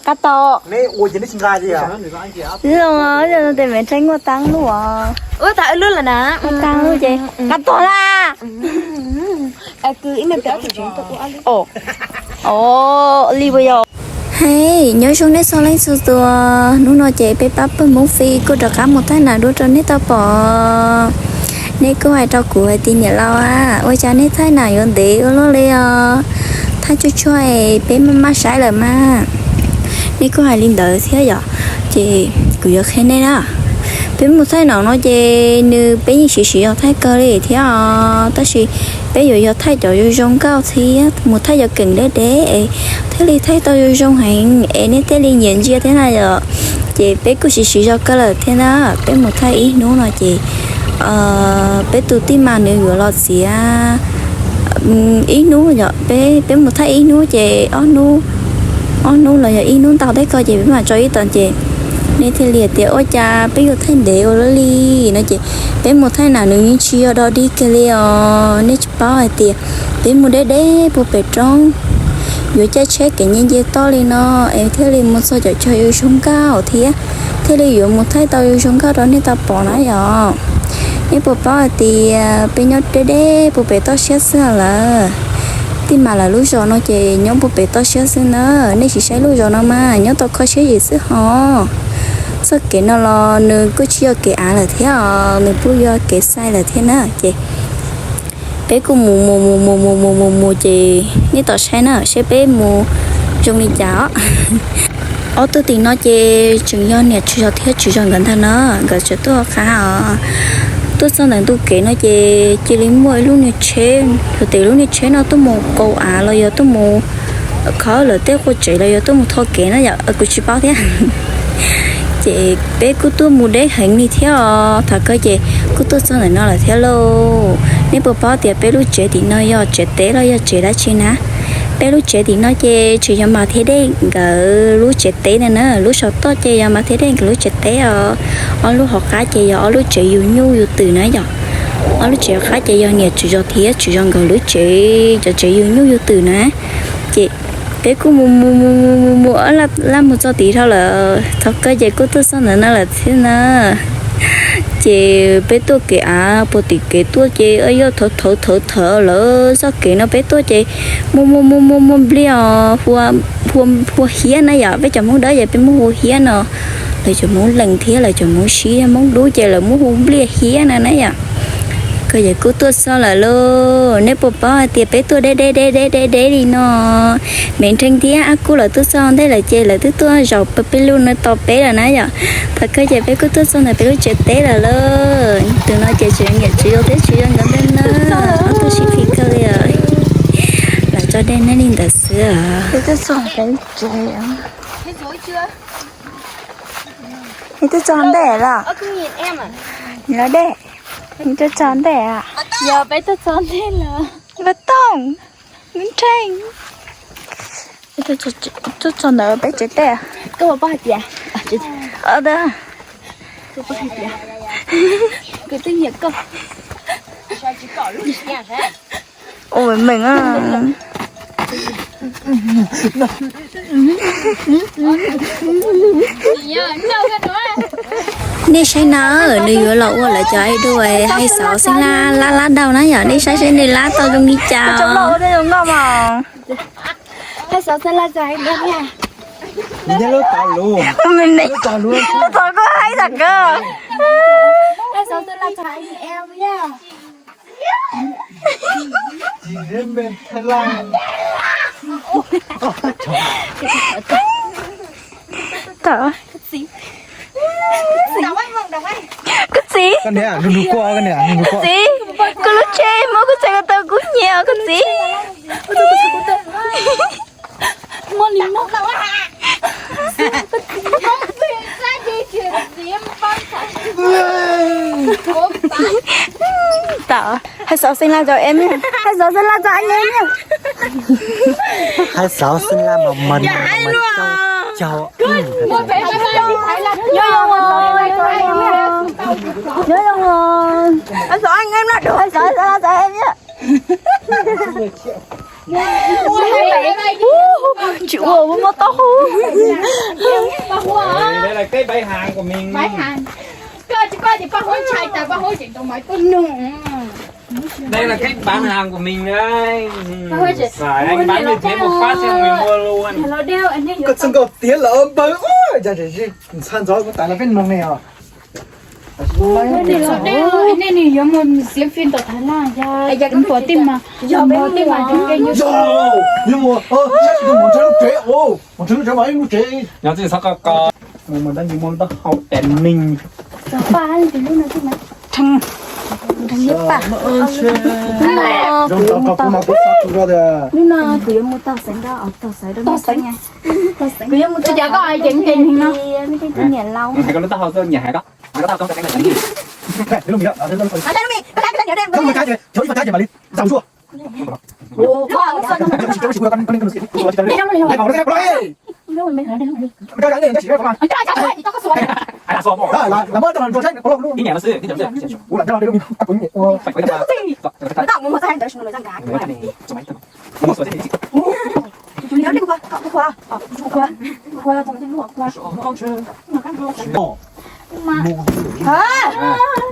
Qab tau. Zoo, zoo no tes me Nrheeb muaj taab lub os. Muaj taab lub ces qab tau na. Li puas yog? Hais nyob zoo nej txhua leej txhua tus, hnub no ces peb pab pawg Hmoob Fij kuj rov qab mus thaij nam dua rau nej tau pom. Nej kuj hais rau kuv hais tias niam laus a, ua cas nej thaij nam yuav ntev ua luaj li os? Thaij tsuag tsuag es peb maj maj saib lawm mas. Nej kuj hais li ntawd thiab yom, ces kuv yuav qhia nej na. Peb mus thaij nam no ces nws peb yeej siv siv zog thaij kawg li thiab os, tab sis peb yuav yog thaij cov zoo zoo nkauj thiab mus thaij cov keem deb deb es thiaj li thaij tau zoo zoo heev es nej thiaj li nyiam ntsia thiab na yom. Ces peb kuj siv siv zog kawg lawm thiab na, peb mus thaij ib hnub no ces peb tus tij mas nws yuav los txiav ib hnub yom, peb, peb mus thaij ib hnub ces ob hnub, ob hnub los yog ib hnub ntau tej ko ces peb mam tso ib tog ces nej thiaj li hais tias ua cas peb yuav thaij ntev ua luaj li no ces peb mus thaij nam nws yeej tsis yog dog dig kiag li os. Nej tsis paub hais tias peb mus deb deb puag pem roob, yuav caij tsheb kev nce nce toj li no es thiaj li mus txog cov chaw zoo zoo nkauj thiab thiaj li yuav mus thaij tau zoo zoo nkauj rau nej tau pom na yom. Nej puas paub hais tias peb nyob deb deb puag pem toj siab xwb lawm. Tij mas lawv lub zos no ces nyob puag pem toj siab xwb na. Nej sim saib lub zos no mas nyob tau kho siab zim xwb hos. Txoj kev no los nws kuj tsis yog kev av lawm thiab os, nws kuj yog kev xais lawm thiab na ces peb kuj mus mus mus mus mus mus mus mus ces nej tos saib na saib peb mus zoo li cas os. Ob tug tim no ces tseem yog niam tswv zos thiab tswv zos nkawd ntag no, nkawd tseem tuaj qab os. Tuaj txog ntawm ntu kev no ces cia li muaj ib lub niag tsheb, yog tias lub niag tsheb no tuaj mus kaus av los yog tuaj mus khawb lawv tej qhua tsev los yog tuaj mus tho kev na yom, kuv tsis paub thiab. Ces peb kuj tuaj mus deb heev li thiab os, thaum kawg ces kuj tuaj txog ntawm no lawm thiab lauj. Nej puas paub tias peb lub tsev tim no yog tsev teb los yog tsev dab tsi na? Peb lub tsev tim no ces tseem yog Mas Thiab Dej nkawd lub tsev teb na na, lub saum toj ces yog Mas Thiab Dej nkawd lub tsev teb os. Ob lub hauv qab ces yog ob lub tsev yug nyuj yug twm na yom. Ob lub tsev hauv qab ces yog niam tswv zos thiab tswv zos nkawd lub tsev, cov tsev yug nyuj yug twm na. Ces peb kuj mus mus mus mus mus mus laj mus txog tid dhau lawm, thaum kawg ces kuj tuaj txog ntawm no lawm thiab na. Ces peb tuaj kev av puag tim kev tuaj ces yog thawv thawv thawv thawv lawm, txoj kev no peb tuaj ces muaj muaj muaj muaj muaj npliaj os, hua hiab na yom, peb cov Hmoob dawb ces peb muab hu hiab no. Lawv cov Hmoob lees thiab lawv cov Hmoob sib Hmoob dub ces lawv muab hu npliaj hiab no na yom. Koj yawg kuj tuaj txog lawm lauj, nej puas paub hais tias peb tuaj deb deb deb deb deb deb li no. Me Nrheeb thiab Ab Kub lawv tuaj txog ntej lawm ces lawv twb tuaj zaum pawg peb lub no tos peb lawm na yom. Thaum kawg ces peb kuj tuaj txog ntawm peb lub tsev teb lawm lauj. Tus no ces tseem niam tswv zos thiab tswv zos nkawd ntag na. Ob tug sib phim kawg li os. Lam tso dej neb li ntawd xwb os. Peb tuaj txog ntej los? Los dej, peb tuaj txog ntej os. Yog peb tuaj txog ntej los? Npawg Tooj, Nrheeb, tuaj txog ntawm peb tsev teb. Koj puas paub hais tias, koj puas paub hais tias, kuv twb nyiam koj. Ua meem. Nej saib na, nws yuav los ua lawv cov idol hais xov xeeb lab lab lab daug na yom, nej saib seb nws lab tau zoo li cas. Thov koj haib tag kawg. Thov. Koj txiv, koj txiv, koj lub tsheb muab koj txhais ko taw kub hnyiab koj txiv. Hais xov xeeb lab rau em, hais xov xeeb lab rau em. Hais xov xeeb lab mas mas mas cau. Hais xov xeeb lab rau em. Tsis ua muaj taub hau. Cái bán hàng của mình. Bán hàng. Koj tsis paub ces koj hu ntshai tas koj hu tseem tau maiv tuaj nug. Đây là cái bán hàng của mình đấy. Xài anh bán như thế một phát cho người mua luôn. Koj txog nkaus tiav lawm npawg. Ntxhab ntxov kuv tas los peb nug ne os. Nej nws yuav mus xiab fij tom Thaib Laj yog mus pom tij mas, yog mus pom tij mas, yog mus, mus nrhiav lub tsev, mus nrhiav lub tsev mas ib lub tsev. Nyob twb txhob koj koj. Mus mus tab sis mus lub taub hau tes neeg. Paj lub no, zoo tau kuv mas kuv xav tus rau tias lub no kuv yuav mus tau xaiv rau, tau xaiv rau, tau xaiv. Kuv yuav mus tau xaiv rau, hais koj lub taub hau tuaj nyiam hais koj.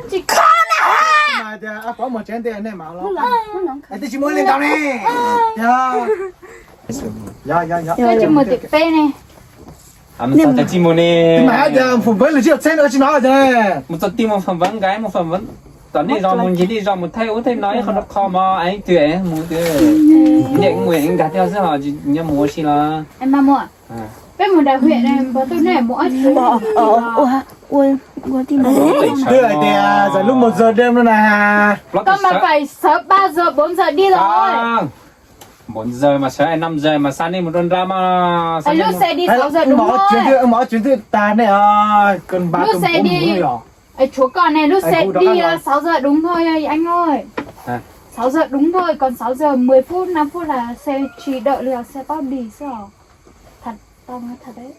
Tsis kho na. Twb tsis muaj li ntawd ne. Yog, yog, yog. Twb tsis muaj tim peb ne. Tsis muaj ne. Mas tias phỏng vấn lawm tsis yog txheeb no tsis no tias. Mus txog tij mus phỏng vấn nkaus mus phỏng vấn. Tom nej zos mus ncig nej zos mus thaij ub thaij no ib qho rau qho mog es twg mus twg. Nce mus nkag thiab xwb ho nyob mus ua si los. Peb mus dam hwm npog tuaj nej mus ob tug. Twb hais tias txais lub mos zog dej no na. Koj mas phải sớm ba giờ bốn giờ đi rồi. Bốn giờ mà sớm năm giờ mà xa nej mus rau nrab mas. Lub xe đi sáu giờ đúng thôi. Mas ob tsev twb tas nej. Lub xe đi. Tshuav koj ne, lub xe đi là sáu giờ đúng thôi anh ơi. Sáu giờ đúng thôi, còn sáu giờ mười phút, năm phút là xe chỉ đợi là xe bus đi xwb. Thật, tao nói thật đấy.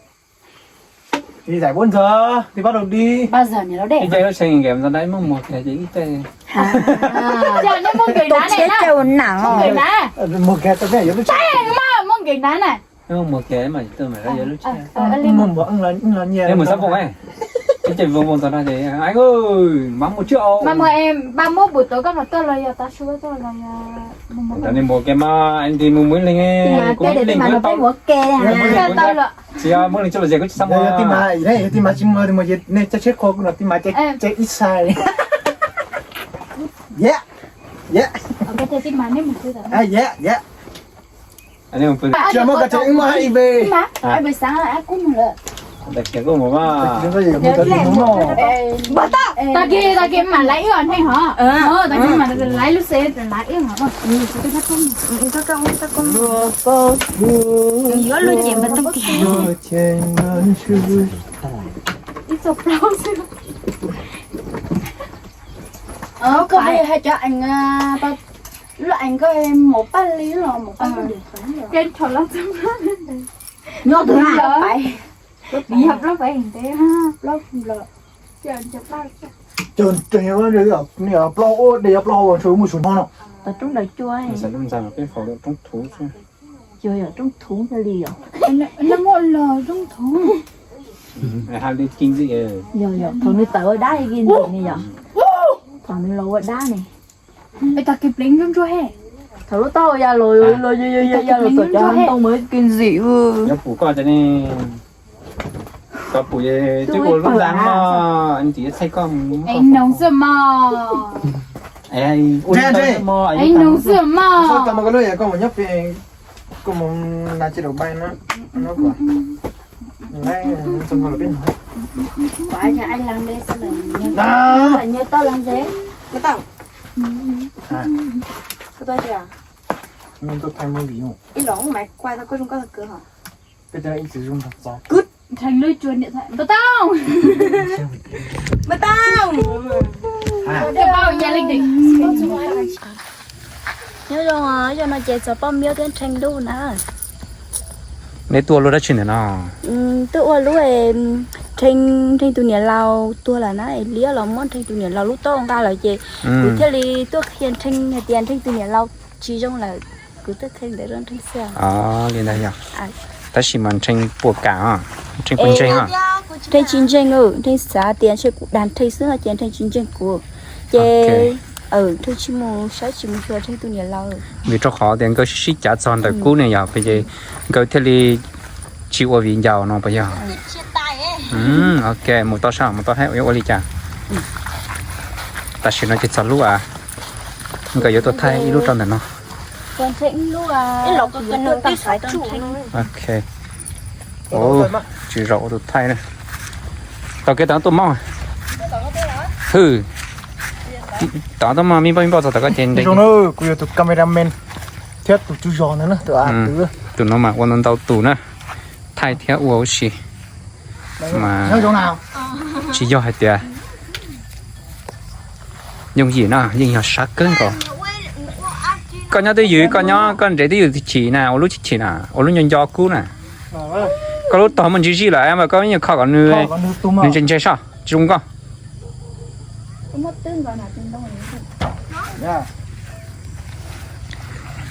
Đi dạy bốn giờ, đi bắt đầu đi. Ba giờ nhỉ, lub xe nkees ntawd muaj muag kiag ces ib teg. Muag kiag tau ne yuav lub tsheb. Muag kiag mas tuaj mas yuav lub tsheb. Muag mus xab poom, ib ce voo voo tau no ces, mas mus trước. Ba mốt buổi tối koj mam tuaj los yog tav su koj tuaj los yog. Ntawd nej mus kev mas nti mus muaj leeg. Kuv muaj leeg kuv tau. Tsis muaj leeg coj los zes kuv tsis xav mus. Yog tij mas tsis muaj, nej coj tsheb qhua kuv no tij mas ces ib sai. Yam, yam. Tsis muaj koj tsev wb muaj H I V. Tag kis, tag kis mam laiv ib os neeg hov. Tag kis mam laiv lub xev laiv ib os. Yuav luag ces npawg Tooj tiag. Ib txoj plaub xwb. Koj hais cov eev, lub eev koj mus paj li los mus paj li. Nyob tus pais, yog plaub pais ntev plaub los. Plaub ua de yog plaub hau ua ntshe muaj su no no. Roob ntawd cua. Yog yog roob thuv thiaj li yog. Yog yog thaum nws tawm ua dab li ntawm ne yog. Thaum nws los ua dab ne. Thaum lub taub hau ya los, ya los tom cov ntoo mas kiv ntxim. Nyob pum koj cov ne, koj pum twb ua lub dab mog, ntxim txhaij koj mus. Ev noog xwb mog. Ev noog xwb mog. Koj mus nyob pem, koj mus nas tsis daum bai na. Nyob zoo, yog no ces txog poj miab thiab Nrheej Luj na. Neb tuaj lub dab tsi ntawm no? Twb ua lub Nrheej, Nrheej tus niam laus tuag lawm na, es liab los muab Nrheej tus niam laus lub taub hau nqa lawm ces kuv thiaj li tuaj qhia Nrheej hais tias Nrheej tus niam laus tsis zoo lawm, kuv tuaj qhia ntawd rau Nrheej xwb. Li ntawd yog. Tab sis mas Nrheej puas kam, Nrheej puas ntseeg os? Nrheej tsis ntseeg, Nrheej xav tias ntshe kuv dag Nrheej xwb no ces Nrheej tsis ntseeg kuv. Ces Nrheej tsis mus saib tsis mus xyuas Nrheej tus niam laus. Vim rau qhov tias nkawd sib sib cav txog ntawm kub ne yog, ces nkawd thiaj li tsis ua viv ncaus no puas yog? Ok, mus tau sab mus tau thiab yuav ua li cas. Tam sim no ces txog lub, nkawd yuav tuaj thaij ib lub rau ntawm no. Ok. Tsis zaum ua tus thaij na. Tau kev tau tuaj mog. Hwm. Tau tuaj mog, me npauj me npauj txog tom koj ces ntev. Kuv yog tus cameraman thiab tus tub zog ntawd na. Tus no mas ua ntau ntau tus na, thaij thiab ua ua si mas tsis yog hais tias yooj yim na, yeej yog sab kawg nkaus. Koj nyob twj ywm, koj nyob koj nrhiav twj ywm chim na, ua lub chim chim na, ua lub nco nco kub na. Koj lub tog muaj ntsis zij lawm mas koj nyuam kho kom nws, nws ntse ntse soj tsis zoo nkauj.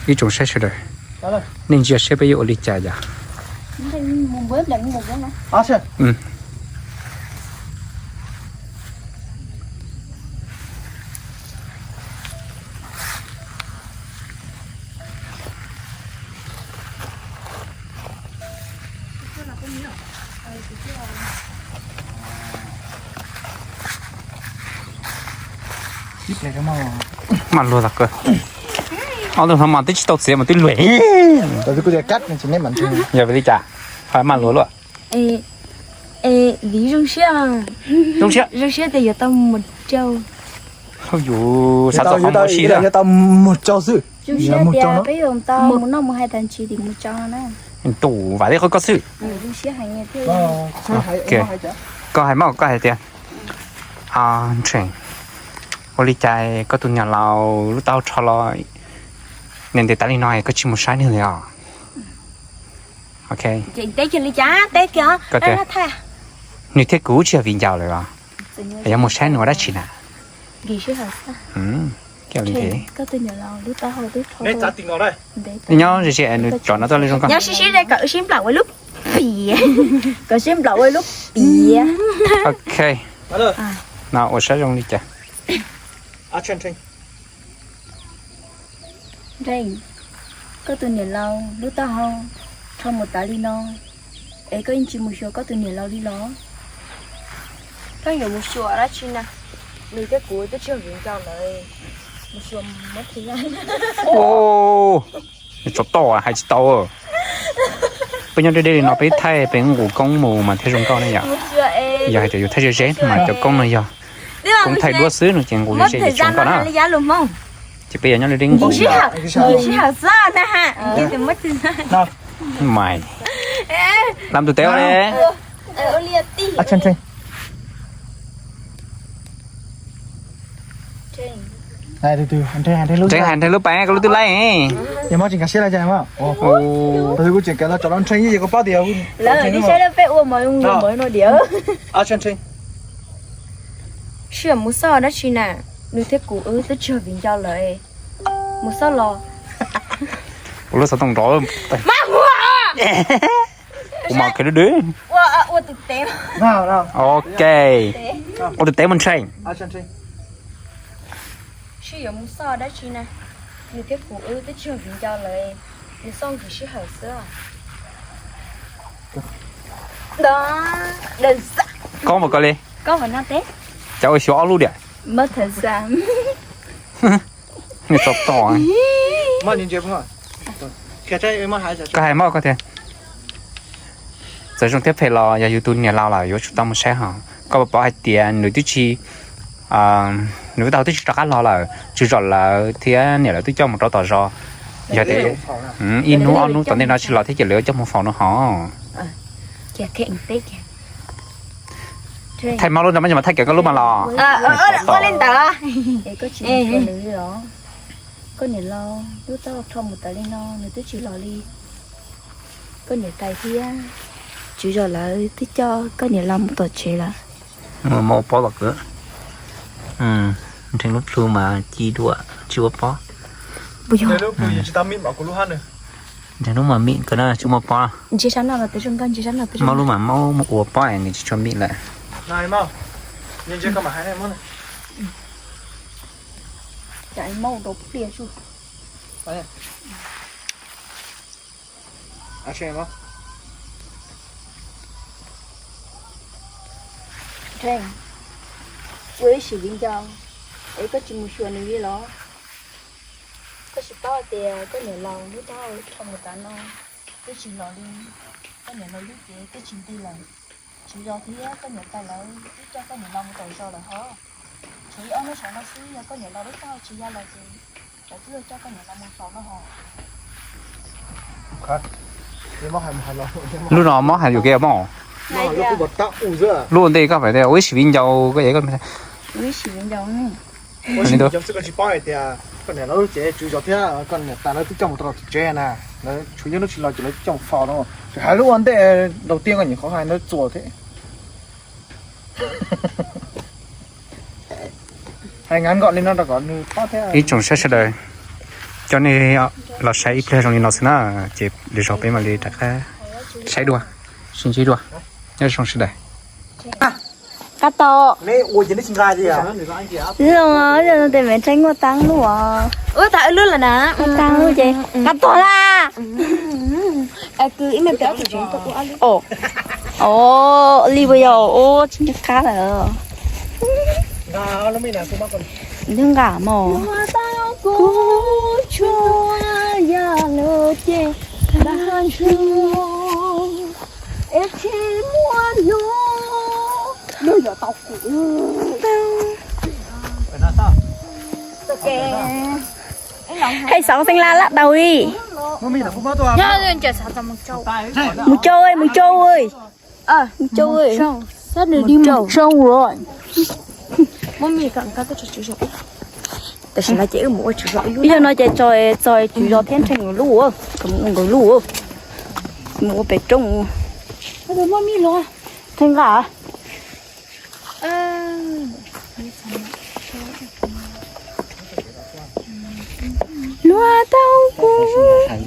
Ib tsoom saib sawv daws, nej ntsia seb peb yuav ua li cas yom. Maj luag tag kawg. Ob tug no mas twb tsis tau txiav mas twb luag. Yog vim li cas ho maj luag luaj? Viv zoo siab, zoo siab, zoo siab tias yuav tau mus rau. Yus xav txog qhov mus si, yuav tau mus rau xwb. Zoo siab tias peb yuav tau mus noj mus haus tag nrho tim mus rau no na. Tus vam li qhov koj xwb. Koj hais maj, koj hais tias, Ntshe, ua li cas koj tus niam laus lub taub hau rho los ntev ntev tas li no koj tsis mus saib nws li os? Nws thiab kuv tsis yog viv ncaus lawm os, yog mus saib nws ua dab tsi na? Nyob ze ze nws tsom no txoj li zoo nkauj. Nyob sib sib kom sib nplawm ua lub piv, kom sib nplawm ua lub piv. Ok, no ua saib zoo li cas. Ntshe, koj tus niam laus lub taub hau rho mus tas li no, es koj yeej tsis mus xyuas koj tus niam laus li los? Koj yuav mus xyuas dab tsi na? Nws thiab kuv twb tsis yog viv ncaus lawm, mus xyuas muab thim. Tsov toj hais tsis tau. Peb nyob deb deb li no peb thaij peb nqus koob mus mas thiaj zoo nkauj ne yom. Yog hais tias yus thaij ze ze mas cov koob no yog koob thaij duab xwb no ces nqus ze ze zoo nkauj na. Ces peb yog nyob deb deb nqus. Mas lam tus tev ua li. Ntshe hais ntshe lub pab koj lub twb laij. Sib mus xauj dab tsi na? Nws thiab kuv wb twb tsis yog viv ncaus lawm, mus xauj los. Kuv lub xov tooj nrov. Kuv mam khev dub dub. Ok, ua tus tev mus Ntshe. Sib yuav mus xauj dab tsi na? Nws thiab kuv wb twb tsis yog viv ncaus lawm, mus xauj nqhis sij hawm xwb. Koj mas koj li, koj ua xyuas ob lub diam. Nws txom txom. Koj hais mog koj tias txawm zoo thiab phem los yog yus tus niam laus lawm yuav tsum tau mus saib hos. Koj puas paub hais tias nws twb tsis, nws lub taub hau twb tsis rov qab los lawm, tswv zos lawv thiab niam lawv twb coj mus rau tom zos. Yog tias ib hnub ob hnub tom ntej no tsis los thiab ces lawv coj mus faus no hos. Thaij mog lub no mas thaij kiag koj lub mas los. Koj niam laus lub taub hau rho mus tas li no nws twb tsis los li. Koj niam tais thiab tswv zos lawv twb coj koj niam laus mus tom tsev lawm. Mus ua pob los kawg. Ntshe lub plhu mas ci dua tsis ua pob. Ntshe hnub mas mim kawg na, tsis muaj pob. Maub lub mas maub mus ua pob nws tsis tshua mim lawm. Ua ib sim viv ncaus es koj tsis mus xyuas nws li los? Koj tsis paub tias koj niam laus lub taub hau dhau mus tav no twb tsis los li, koj niam laus lub cev twb tsis nti lawm. Tswv zos thiab koj niam tais lawv twb coj koj niam laus mus tom zos lawm hos. Tshuav ib ob hnub saum no xwb yog koj niam laus lub taub hau tsis ya los ces lawv twb coj koj niam laus mus faus no hos. Lub no mob hais yus kev mob. Lub ua ntej koj pais tias ua ib sim viv ncaus koj es koj. Ua ib sim viv ncaus. Koj tsis paub hais tias koj niam laus lub cev tswv zos thiab koj niam tais lawv twb coj mus rau tom tsev na, lawv tshuav ib hnub tsis los ces lawv twb coj mus faus no. Tseem hais lub ua ntej đầu tiên koj nyuam qhuav hais ntawd txuas thiab. Hais ngab nkaus li no rau kom nws paub thiab. Ib tsoom saib sawv daws, coj nej los saib ib pliag zoo li no xwb na, ces lwm zaus peb mam li rov qab saib dua, sib ntsib dua. Nyob zoo sawv daws. Qab tau. Zoo, zoo tes me tseeb muaj taab lub os. Muaj taab lub ces qab tau la. Li puas yog? Ua tsis nco qab lawm. Nws nqa mos. Hej xauv xeeb laj laj daus li. Mus cau, mus cau, mus cau. Tam sim no ces wb mus ua tswv zos, ib yog no ces txog tswv zos thiab nrhiav nkawd lub, nkawd lub, mus ua pem roob. Theej nqa. Luag tau kuv. Tag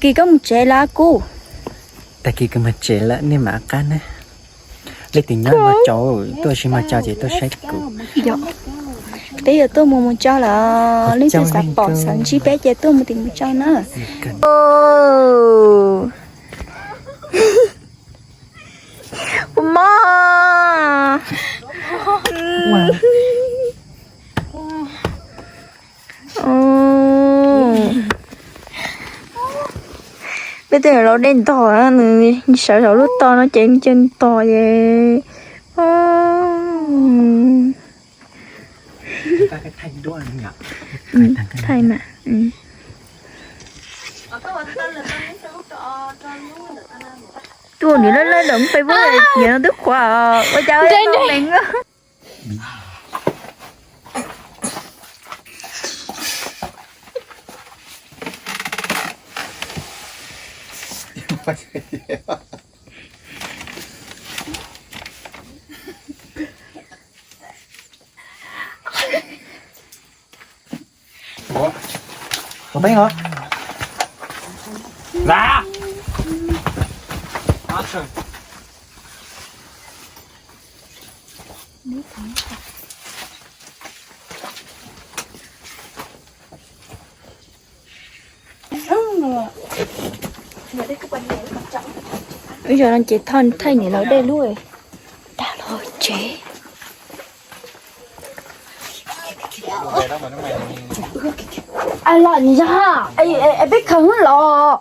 kis koj mus tsev lawm kuv. Tag kis kuv mus tsev lawm nej mam qab na. Leej twg nyob mos cau, tuaj tsis mos cau ces tuaj saib kuv. Peb yuav tuaj mus mus cau lawm, leej twg xav pom xav ntsib peb ces tuaj mus tim mus cau na. Ua mog. Peb tej laus dej ntog, nws sawv saum lub tog no ces nws cia ntog ces. Thaij mas. Tuaj nws lawm lawm ntawm Facebook nyiam no twb qhuav ua cas lees. Ua teeb os. Lam. Ib zaug no ces thaij niam laus dej lub dag los tsev. Los nws yog peb khaws los.